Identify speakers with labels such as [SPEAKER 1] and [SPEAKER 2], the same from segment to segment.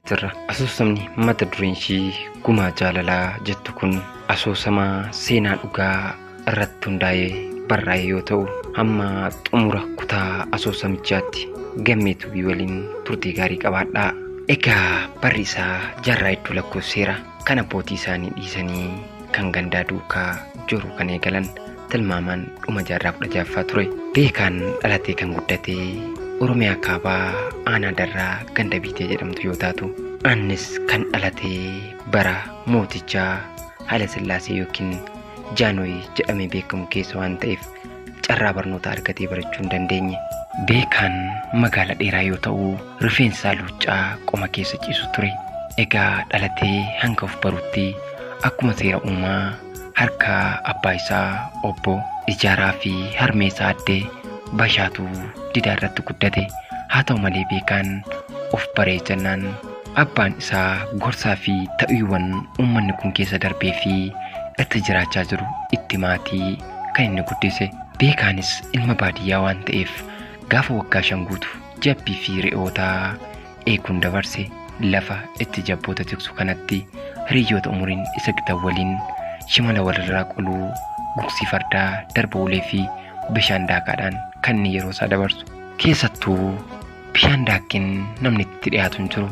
[SPEAKER 1] Jirra. Asoosamni mata dureen ishii Gumaa Jaalalaa jettu kun asoosama seenaa dhugaa irratti hundaa'ee barraa'e yoo ta'u, hamma xumura kutaa asoosamichaatti Gammee Tuubii waliin turtii gaarii qabaadhaa. Egaa barri isaa jaarraa hedduu lakkoofseera. Kan abbootii isaanii dhiisanii kan gandaa duukaa joruu kan eegalan tilmaamaan dhuma jaarraa 16ffaa ture. Beekaan dhalatee kan guddate Oromiyaa Kaabaa Aanaa Darraa ganda Biitee jedhamtu yoo taatu, Annis kan dhalate bara mootichaa Haayila Sillaasee yookiin Jaanooy jedhamee beekamu keessa waan ta'eef carraa barnoota argatee barachuu hin dandeenye. Beekaan magaala dheeraa yoo ta'u, rifeensa luuccaa qoma keessa ciisu ture. Egaa dhalatee hanga of barutti akkuma seera uumaa harka abbaa isaa obbo Ijaaraa fi harmee isaa addee Bashaatuu Didaa irratti guddate. Haa ta'u malee Beekaan of baree jennaan abbaan isaa gorsaa fi ta'iiwwan uummanni kun keessa darbee fi itti jiraachaa jiru itti maatii kan inni guddise. Beekaanis ilma baadiyyaa waan ta'eef gaafa waggaa 5 guutu jabbii fi re'oota eeguun dabarse. Lafa itti jabboota tiksu kanatti hiriyyoota umuriin isa gitan waliin shimala walirraa qoluu, gugsii fardaa, darba ulee fi bishaan daakaadhaan kan inni yeroo isaa dabarsu. Keessattuu bishaan daakkiin namni itti dhiyaatu hin jiru.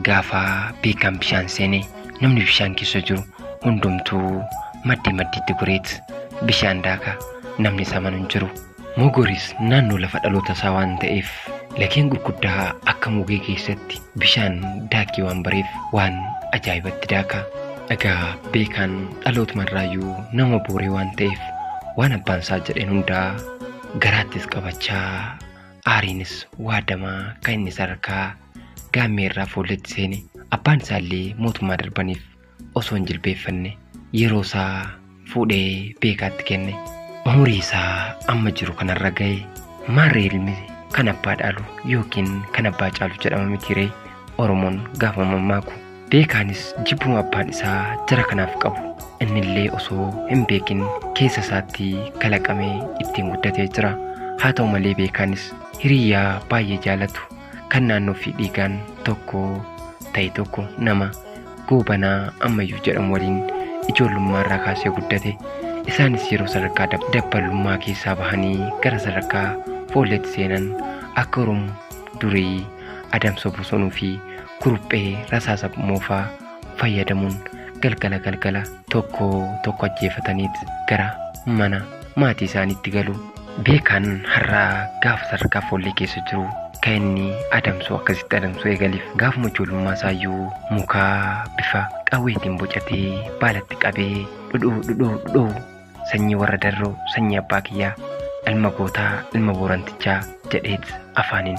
[SPEAKER 1] Gaafa Beekaan bishaan seene namni bishaan keessa jiru hundumtuu maddii maddiitti goreet bishaan daaka, namni isa manu hin jiru. Mogoris naannoo lafa dhaloota isaa waan ta'eef lageen gurguddaa akka Mogee keessatti bishaan daakii waan bareef waan ajaa'ibatti daaka. Egaa Beekaan dhalootumarraayyuu nama booree waan ta'eef waan abbaan isaa jedheen hundaa garaattis qabachaa aariinis waadamaa kan inni sadarkaa gaammee irraa fuulletti seene. Abbaan isaallee mootummaa darbaniif osoo hin jilbeeffanne yeroo isaa fuudhee Beekaatti kenne. Umurii isaa amma jiru kanarra ga'e. Maarree ilmi kan abbaa dhaalu yookiin kan abbaa caalu jedhama mitiiree Oromoon gaafa mammaaku. Beekaanis jibbuma abbaan isaa jara kanaaf qabu innillee osoo hin beekin keessa isaatti kalaqamee ittiin guddatee jira. Haa ta'u malee Beekaanis hiriyyaa baay'ee jaalatu kan naannoo fi dhiigaan tokko ta'e tokko nama Goobanaa Ammayyuu jedhamu waliin ijoollummaa irraa kaasee guddate. Isaanis yeroo sadarkaa dabballummaa keessaa bahanii gara sadarkaa foolleetti seenan akka Oromoo durii adamsa bosonuu fi kuruphee rasaasa moofaa fayyadamuun galgala galgala tokko tokko ajjeefataniit gara mana maatii isaaniitti galu. Beekaan har'aa gaafa sadarkaa foollee keessa jiru kan inni adamsuu akkasitti adamsuu eegaleef gaafuma ijoollummaa isaayyuu mukaa bifa qawweetiin bocatee baalatti qabee dhudhuu dhudhuu dhudhuu sanyii warra darroo sanyii abbaa kiyyaa ilma gootaa ilma boorantichaa jedheet afaaniin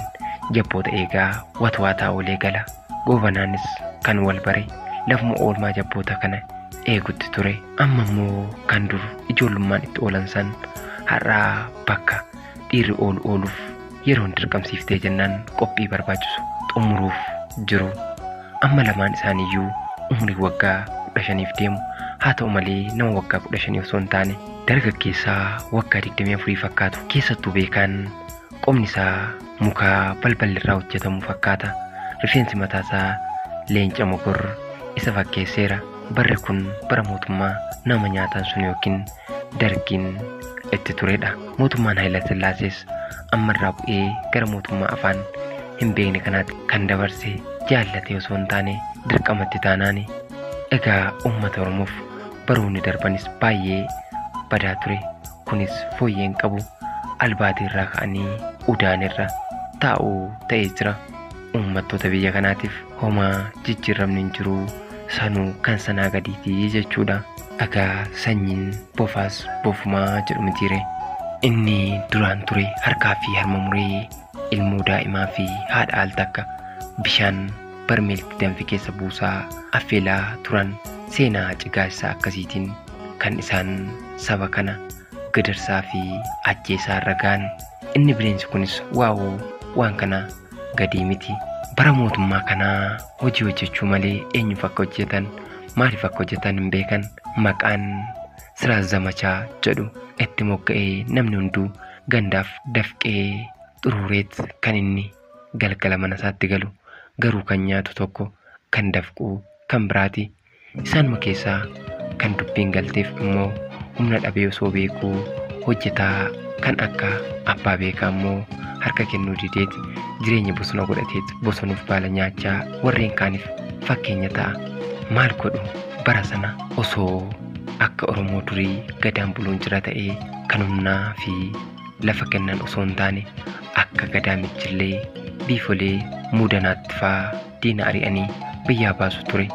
[SPEAKER 1] jabboota eegaa watwaataa oolee gala. Goobanaanis kan wal bare lafuma oolmaa jabboota kana eegutti ture. Amma immoo kan dur ijoollummaan itti oolan san har'aa bakka dhiirri oolu ooluuf yeroon dirqamsiiftee jennaan qophii barbaachisu xumuruuf jiru. Amma lamaan isaaniiyyuu umurii waggaa 15 deemu. Haa ta'u malee nama waggaa 15 osoo hin taane dargaggeessaa waggaa 24 fakkaatu. Keessattuu Beekaan qomni isaa muka balballi irraa hojjetamu fakkaata. Rifeensi mataa isaa leenca mogor isa fakkeesseera. Barri kun bara mootummaa nama nyaataan sun yookiin dargiin itti turedha. Mootummaan Haayila Sillaasees ammarraa bu'ee gara mootummaa afaan hin beekne kanaatti kan dabarse jaallatee osoo hin taane dirqamatti taanaani. Egaa uummata Oromoof baroonni darbanis baay'ee badaa ture. Kunis fooyyeen qabu albaatii irraa ka'anii udaan irra taa'uu ta'ee jira. Uummattoota biyya kanaatiif homaa jijjiiramni hin jiru, sanuu kan sanaa gadiitii jechuudha. Egaa sanyiin bofaas bofumaa jedhu mitiire. Inni duraan ture harkaa fi harma muree ilmoo daa'imaa fi haadha al takka bishaan barmeeltti danfi keessa buusaa affeelaa turan. Seenaa cigaasisaa akkasiitiin kan isaan saba kana gadarsaa fi ajjeesaa irra ga'an. Inni bineensi kunis waawoo waan kana gadii miti. Bara mootummaa kanaa hojii hojjechuu malee eenyuuf akka hojjetan maaliif akka hojjetan hin beekan. Maqaan Siraa Zamachaa jedhu itti mogga'ee namni hunduu gandaaf dafqee xuruureet kan inni galgala mana isaatti galu. Garuu kan nyaatu tokko kan dafqu kan biraati. Isaanuma keessaa kan dubbiin galteef immoo humna dhabee osoo beekuu hojjetaa kan akka abbaa beekaa immoo harka kennuu dideet jireenya bosona godhateet bosonuuf baala nyaachaa warreen kaaniif fakkeenya ta'a. Maal godhu bara sana osoo akka Oromoo durii gadaan buluun jira ta'ee kan humnaa fi lafa kennan osoo hin taane akka gadaa michillee biifolee muudanaatti fa'aa diina ari'anii biyyaa baasu ture.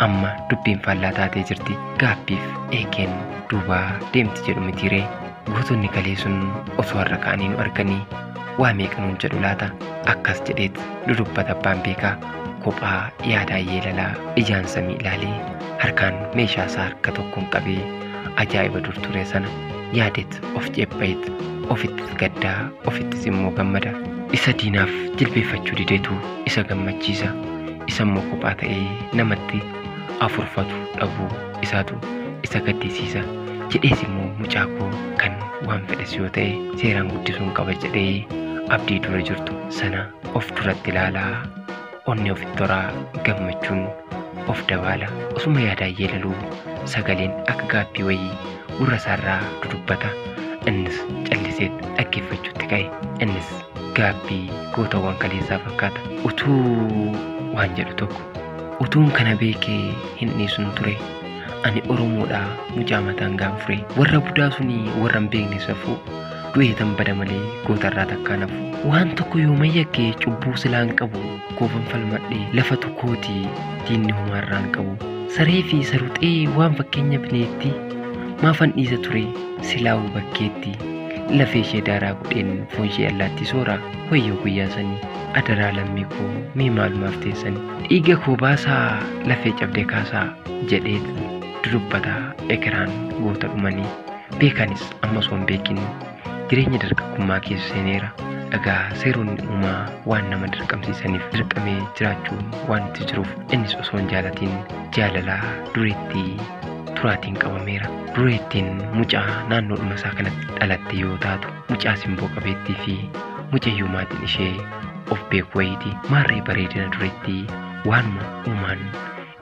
[SPEAKER 1] Amma dubbiin faallaa taatee jirti. Gaabbiif eegeen duubaa deemti jedhu mitiiree. Gootonni kalee sun osoo har'a ka'anii nu arganii waa meeqa nuun jedhu laata? Akkas jedheet dudubbata abbaan beekaa kophaa yaadaa yeelalaa ijaan samii ilaalee harkaan meeshaa isaa harka tokkoon qabee ajaa'iba dur ture sana yaadeet of ceepha'eet ofittis gaddaa ofittis immoo gammada. Isa diinaaf jilbeeffachuu dideetu isa gammachiisa. Isa immoo kophaa ta'ee namatti afurfatu dhabuu isaatu isa gaddisiisa. Jedhees immoo mucaa koo kan waan fedhes yoo ta'e seeraan guddisuun qaba jedhee abdii dura jirtu sana of duratti ilaalaa onnee ofitti horaa gammachuun of dabaala. Osuma yaadaa yeelaluu sagaleen akka gaabbii wayii gurra isaarraa dudubbata. Innis callisee dhaggeeffachuutti ka'e. Innis gaabbii gootawwan kaleessaa fakkaata. Utuu waan jedhu tokko utuun kana beekee hin dhiisun ture. Ani Oromoodha mucaa mataan gaanfure. Warra budaa suni warra hin beekne safuu du'eetan bada malee gootarraa takkaan hafu. Waan tokko yoo mayyakkee cubbuu silaan qabu koofan falmadhee lafa tokkooti diinni homaarraa hin qabu. Saree fi saruxee waan fakkeenya bineetti maafan dhiisa ture silaa'uu bakkeetti. Lafee ishee daaraa godheen foon ishee allaatti soora wayyoo guyyaa sanii adaraa lammii koo mee maalumaaf teessanii dhiiga koo baasaa lafee cabdee kaasaa jedheet dudubbata ekeraan goota dhumanii. Beekanis amma osoo hin beekin jireenya dargaggummaa keessa seeneera. Egaa seeronni uumaa waan nama dirqamsiisaniif dirqamee jiraachuun waan itti jiruuf innis osoo hin jaalatiin jaalalaa dureetti turaatiin qabameera. Dureettiin mucaa naannoodhuma isaa kanatti dhalatte yoo taatu mucaa simboo qabeettii fi mucayyoo maatiin ishee of beeku wayiiti. Maarree bareedina dureettii waanuma uumaan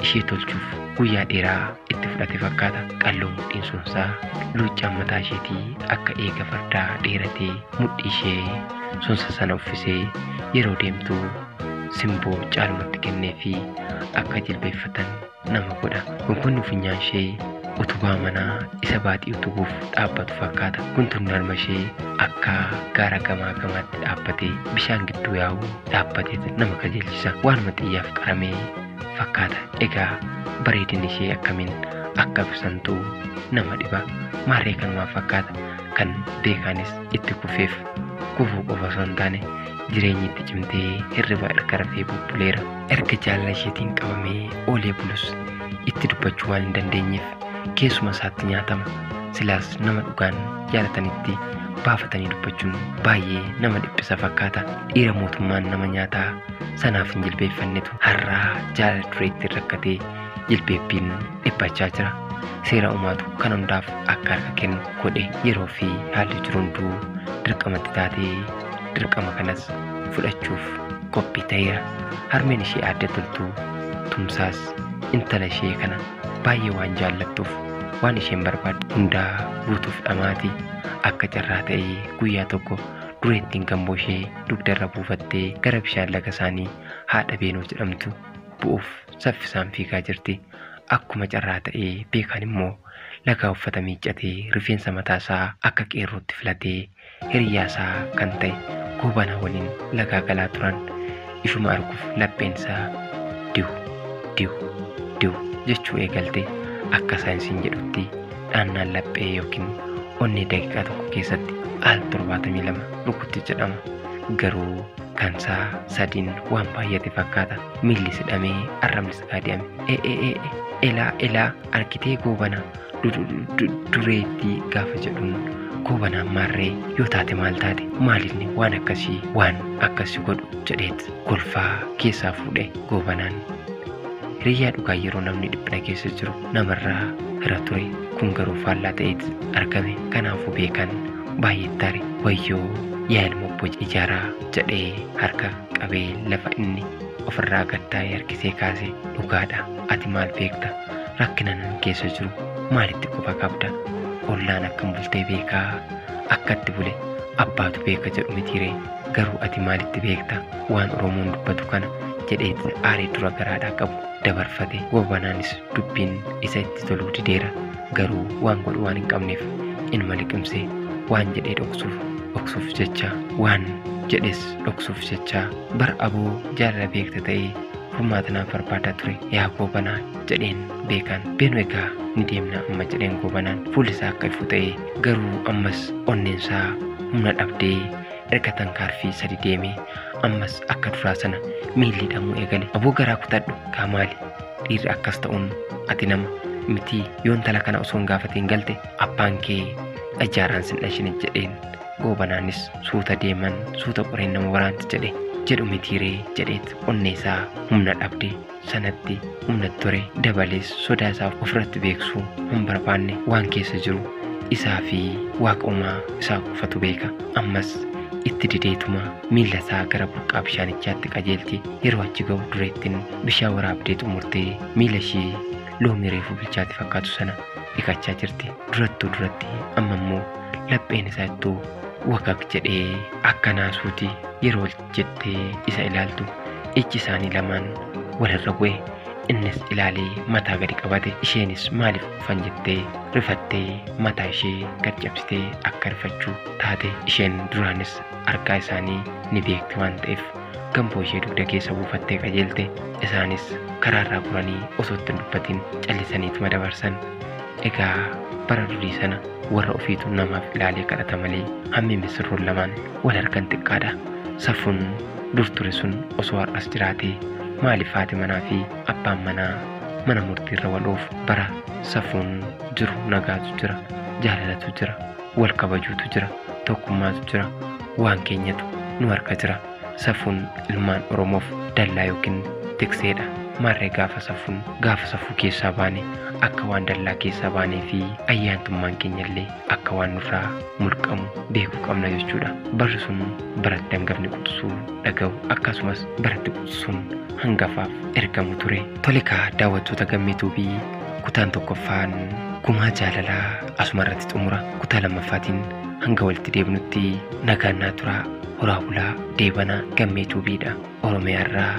[SPEAKER 1] ishee tolchuuf guyyaa dheeraa itti fudhate fakkaata. Qalloo mudhiin sunsaa luuccaan mataa isheetii akka eega fardaa dheeratee mudhii ishee sunsa sana uffisee yeroo deemtu simboo caalmatti kennee fi akka jilbeeffatan nama godha. Gonfonni funyaan ishee utubaa manaa isa baaxii utubuuf dhaabbatu fakkaata. Guntunni harma ishee akka gaara gamaa gamaatti dhaabbatee bishaan gidduu yaa'u dhaabbatee nama qajeelchisa. Waanuma xiyyaaf qaramee fakkaata. Egaa bareedinni ishee akkamiin akka ibsantu nama dhiba. Maarree kanumaaf fakkaata kan beekaanis itti kufeef kufuu qofa osoo hin taane jireenyi itti cimtee hirriba erga rafee bubbuleera. Erga jaalala isheetiin qabamee oolee bulus itti dubbachuu waan hin dandeenyeef keessuma isaatti nyaatama. Silaas nama dhugaan jaalatanitti baafatanii dubbachuun baay'ee nama dhiphisa fakkaata. Dhiira mootummaan nama nyaataa sanaaf hin jilbeeffannetu har'aa jaalala dureetti rakkatee jilbeebbiin dhiphachaa jira. Seera uumaatu kan hundaaf akka harka kennu godhe. Yeroo fi haalli jiru hunduu dirqamatti taatee dirqama kanas fudhachuuf qophii ta'eera. Harmeen ishee aadde toltuu tumsaas intala ishee kana baay'ee waan jaallattuuf waan isheen barbaaddu hundaa guutuuf dhamaati. Akka carraa ta'ee guyyaa tokko dureettiin gamboo ishee dugdarra buufattee gara bishaan laga isaanii haadha beenoo jedhamtu bu'uuf saffisaan fiigaa jirti. Akkuma carraa ta'ee beekaan immoo lagaa uffata miiccatee rifeensa mataa isaa akka qeerrootti filatee hiriyaa isaa kan ta'e goobanaa waliin lagaa galaa turan. Ishuma arguuf lapheen isaa diw diw diw jechuu eegalte. Akka saayinsiin jedhutti dhaannaan laphee yookiin onnee daqiiqaa tokko keessatti al 72 rukutti jedhama. Garuu kansaa sadiin waan baay'ate fakkaata. Miilli sidhamee arrabnis gaadi'ame. Elaa elaa argitee goobana dureettii gaafa jedhuun goobanaan maarree yoo taate maal taate maalinni waan akkasii godhu jedheet kolfaa keessaa fuudhe goobanaan. Hiriyaa dhugaa yeroo namni dhiphina keessa jiru namarraa hira ture. Kun garuu faallaa ta'eet argame. Kanaafuu beekan baay'ee taare. Wayyoo yaa ilma obbo Ijaaraa jedhee harka qabee lafa inni Ofirraa gad taa'ee harkisee kaase. Dhugaadha, ati maal beekta? Rakkina nan keessa jiru maalitti quba qabda? Ollaan akkam bultee beekaa? Akkatti bule abbaatu beeka jedhu mitiiree. Garuu ati maalitti beekta waan Oromoon dubbatu kana jedheet aarii dura garaadhaa qabu dabarfate. Goobanaanis dubbiin isa itti toluu dideera. Garuu waan godhu waan hin qabneef inuma liqimsee waan jedhee dhoksuuf jecha waan jedhes dhoksuuf jecha bara aboo jaalala beekta ta'ee furmaata naaf barbaadaa ture yaa Goobanaa jedheen beekaan. Beenu egaa ni deemna amma jedheen Goobanaan. Fuulli isaa akka ifu ta'ee garuu ammas onneen isaa humna dhabdee erga tankaarfii sadi deemee ammas akka duraa sana miilli hidhamuu eegale. Aboo garaa kutadhu kaa maali? Dhiirri akkas ta'uun ati nama mitii yoo intala kana osoo hin gaafatiin galte abbaan kee ijaaraan sin dhashine jedheen. Goobanaanis suuta deeman suuta qoreen nama waraanti jedhe jedhu mitiiree jedheet onnee isaa humna dhabde sanatti humna ture dabalees sodaa isaa ofirratti beeksisuu hin barbaanne. Waan keessa jiru isaa fi waaqa uumaa isaa qofatu beeka. Ammas itti dideetuma miilla isaa gara burqaa bishaanichaatti qajeelche. Yeroo achi ga'u dureettiin bishaan waraabdee xumurtee miila ishee loomii reefu bilchaate fakkaatu sana dhiqachaa jirti. Durattuu duratti amma immoo lapheen isaa ittuu wakak jedhee akka naasuuti yeroo jettee isa ilaaltu ijji isaanii lamaan walirra bu'e. Innis ilaalee mataa gadi qabate. Isheenis maaliif dhufan jettee rifattee mataa ishee gad cabsitee akka rifachuu taate. Isheen duraanis argaa isaanii ni beekti waan ta'eef gamboo ishee dugda keessa buufattee qajeelte. Isaanis karaarraa goranii osoo itti hin dubbatin callisaniituma dabarsan. Egaa bara durii sana warra ofiitu namaaf ilaalee kadhata malee hammi misirroon lamaan wal argan xiqqaadha. Safuun dur ture sun osoo har'as jiraatee maaliif haati manaa fi abbaan manaa mana murtiirra wal oofu? Bara safuun jiru nagaatu jira, jaalalatu jira, wal kabajuutu jira, tokkummaatu jira, waan keenyatu nu harka jira. Safuun ilmaan Oromoof dallaa yookiin tikseedha. Maarree gaafa safuun gaafa safuu keessaa baane akka waan dallaa keessaa baanee fi ayyaantummaan keenya illee akka waan nurraa mulqamu beekuu qabna jechuudha. Barri sun baratti hangafni quxisuu dhaga'u akkasumas baratti quxisuun hangafaaf ergamu ture. Tole kaa daawwattoota Gammee Tuubii, kutaan tokkoffaan gumaa jaalalaa asuma irratti xumura. Kutaa lammaffaatiin hanga walitti deebinutti nagaan naa turaa. Horaa bulaa deebanaa Gammee Tuubiidha. Oromiyaa irraa